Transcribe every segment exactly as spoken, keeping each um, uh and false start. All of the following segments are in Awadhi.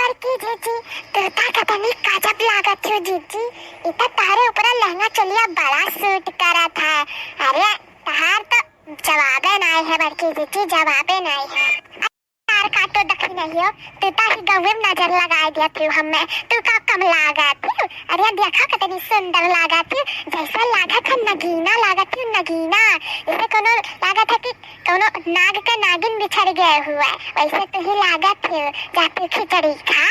बड़की जीजी, तू तो कतनी गजब लागत हो जीजी। ई तो तोहरे ऊपर लहंगा चोलिया बड़ा suit करत है। अरे, तोहार तो जवाबे नाई है बड़की जीजी, जवाबे नाई है। तार काटो दखिनहियो, तू तो ही गौवे में नजर लगाए दिया थी हमें। तू का कम लागत थी? अरे देखा कितनी सुंदर लागत थी, जैसे लागत है नगीना लागत थी, नगीना। जैसे कोनो लागत है कि कोनो नाग के नागिन बिछड़ गए हुए, वैसे तू ही लागत थी। जा तू खिचड़ी खा,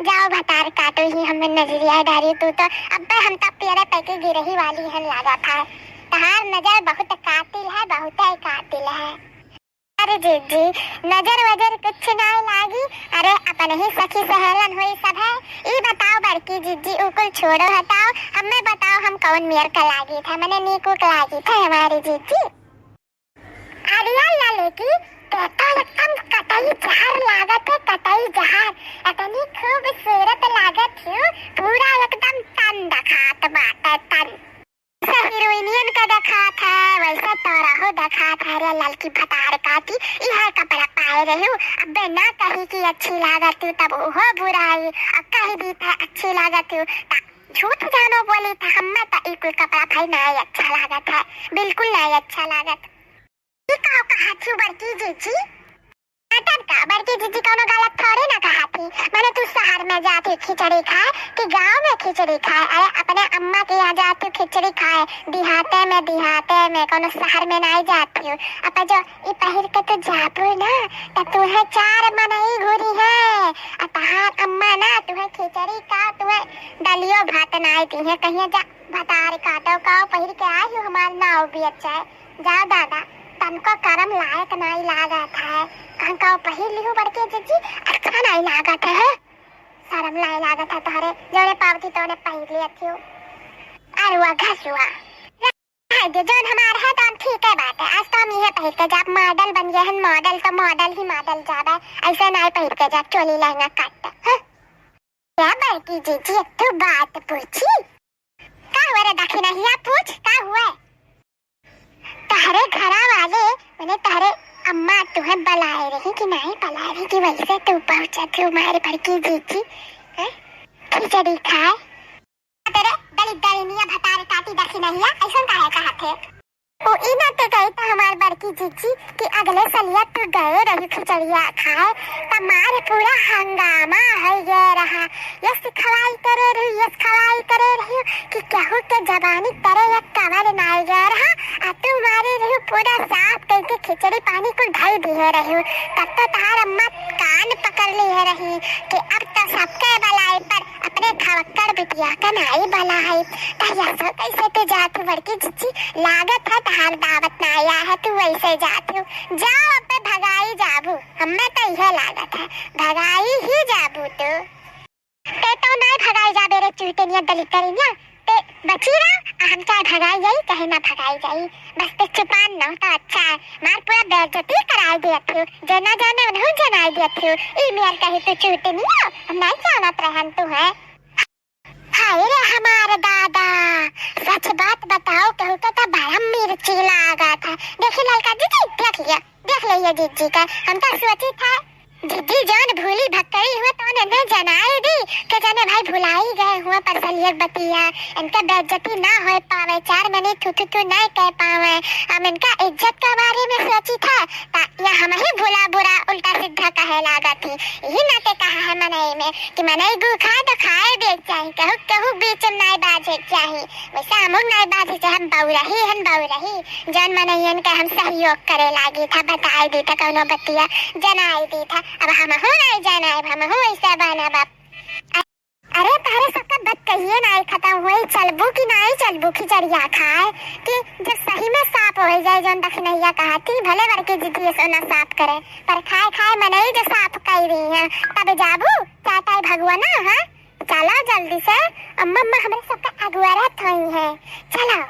जाओ भतार काटो ही हमें नजरिया डारी तू तो। अब हम तो पेड़े पे के गिरही वाली हन लागत है। तहार नजर बहुत कातिल है, बहुत ही कातिल है। अरे जीजी, नजर वजर कुछ नाय लागी। अरे, अपन ही सखी सहेलन होई सब है। ई बताओ बड़की जीजी, उ कुल छोड़ो हटाओ, हमें बताओ हम कौन मेर का लागी था, मने नीकू का लागी था हमारी जीजी। अरे ललकी, ते तो एकदम कतई जहर लागत है, कतई जहर। इतनी खूबसूरत लागत हो, पूरा एकदम तन दखात बाटे, तन। जैसे हीरोइनियन का देखात है, वैसे तोरहू देखात है रे ललकी भतार काटी। इहे कपड़ा पाए रहू, अबे ना कही कि अच्छी लागत हूँ, तब ओहो बुराई, अब कही दी था अच्छी लागत हूँ, ता झूठ जानो बोली था, हम्मे ता ई कुल कपड़ा भाई नाई अच्छा लागत है, बिल्कुल नाई अच्छा लागत। ई का कहा थी बड़की जीजी? मतलब का बड़की जीजी कौनो गलत थोड़ी ना कहा थी। माने तू शहर में जाती खिचड़ी खाए कि गाँव में खिचड़ी खाए? अरे अपने अम्मा के यहाँ जाती खिचड़ी खाए, देहाते में, देहाते में, कौनो शहर में नाई जाती हूँ। अब जो ई पहिर के तू जाबू ना, त तुहे चार मनई घूरी है। आ तहार अम्मा ना तुहे खिचड़ी का, तुहे दलियो भात नाई दी है। कहिए जा भतार काटो, का पहिर के आई हूँ, हमार नाव भी अच्छा है। जा दादा, तनको करम लायक नाई लागत है। कहन का पहिर लिहू बड़के जीजी, अच्छा नाई लागत है। शरम नाई लागत है तोहरे, जौने पावती तौने पहिर लियत हियो। अरुआ घसुआ। रह दे, जौन हमार है तौन ठीक है बात है। आज तो हम इहे पहिर के जाब, model बन गए हैं, model तो model ही model जाबे। ऐसे नाई पहिर के जाब, चोली लहंगा कट। हाँ? क्या बड़की जीजी, एक ठो बात पूछी? का हुआ रे दखिनहिया, पूछ, का हुआ? तहरे घरा वाले, मने तहरे अम्मा तुहे बलाए रही कि नाई बलाए रही कि वैसे तू पहुँचत हो मारे बड़की जीजी, हैं? खिचड़ी खाए। तेरे दलित दलिनिया भतार काटी दखिनहिया, ऐसन काहे कहा थे? ओ ई ना ते कही तो हमार बड़की जीजी कि अगले सलिया तू गए रही खिचड़िया खाए, त मार पूरा हंगामा हो गए रहा। यस खवाई करे रही, यस खवाई करे रही कि केहू के जबानी तरे या कवर नाई गए रहा। आ तू मारे रही पूरा साफ करके खिचड़ी पानी कुल धई दिए रही। तब तो तार अम्मा कान पकड़ लिए रही कि अब तो सबके बलाई पर अपने खवक्कड़ बिटिया का नाई बलाई। तहिया सो कैसे तू जात हो बड़की जीजी? लागत है तहार दावत ना आया है, तू वैसे जात हो। जाओ अब भगाई जाबू, हमें तो यह लागत है भगाई ही जाबू तू। ते तो नाई भगाई जाबे रे चूतनिया दलितरिनिया, ते बची रहा, आ हम चाहे भगाई जाई चाहे ना भगाई जाई, बस ते चुपान न हो तो अच्छा है। मार पूरा बेइज्जती कराई दिया थू, जना जाने उन्हों जनाई दिया थू। ई मेर कही तू चूतनिया, हम नाई जानत रहन तू है। हाय रे हमार दादा, सच बात बताओ, केहू के तो बड़ा मिर्ची लागत है। देखी ललका जीजी, देख लिया, देख लिया जीजी का। हम तो सोची था, जीजी जौन भूली भक्कड़ी हुए तो उन्हें जनाई दी, के जाने भाई भुलाई गए हुए परसलियक बतिया। इनके बेइज्जती ना होए पावे, चार मनी थू थू थू नहीं कह पावे। हम इनका इज्जत के बारे में सोची था, ता या हम ही भूला बुरा उल्टा सीधा कहे लागा थी। यही नाते कहा है मनई में कि मनई गू खाए तो खाए भी चाही, केहू केहू बीच में नाई बाजे चाही। वैसे हमहू नाई बाजे चाहे, हम बउरही हन बउरही, जौन मनइयन के हम सहयोग करे लागी था, बताई दी था कौनो बतिया, जनाई दी था। अब हमहू नाई जनाई, हमहू ऐसा बना बाप। अरे तहरे सबका बात कहिए नाई खत्म होई, चलबू कि नाई चलबू खिचड़िया खाए? कि जब सही में साफ हो जाए जौन दखिनहिया कहा थी, भले बड़की जीजी ऐसो ना साफ करे, पर खाए खाए मनई जो साफ कई रही हैं, तब जाबू चाटाई भगवाना, हाँ? चलो जल्दी से, अम्मा, अम्मा हमरे सबका अगुआरत होई है, चलो।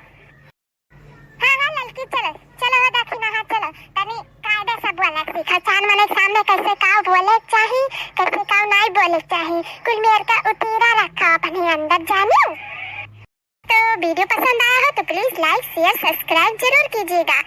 हाँ, हाँ, ललकी, चलो, चलो, हो दखिनहा, चलो, तनी कायदे से बोले सीखो, चार मने के सामने कैसे काव बोले के चाही, कैसे काव नाई बोले के चाही, कुल मेर का उतीरा रखो अपने अंदर, जानियो। तो video पसंद आया हो तो please like, share, subscribe जरूर कीजिएगा।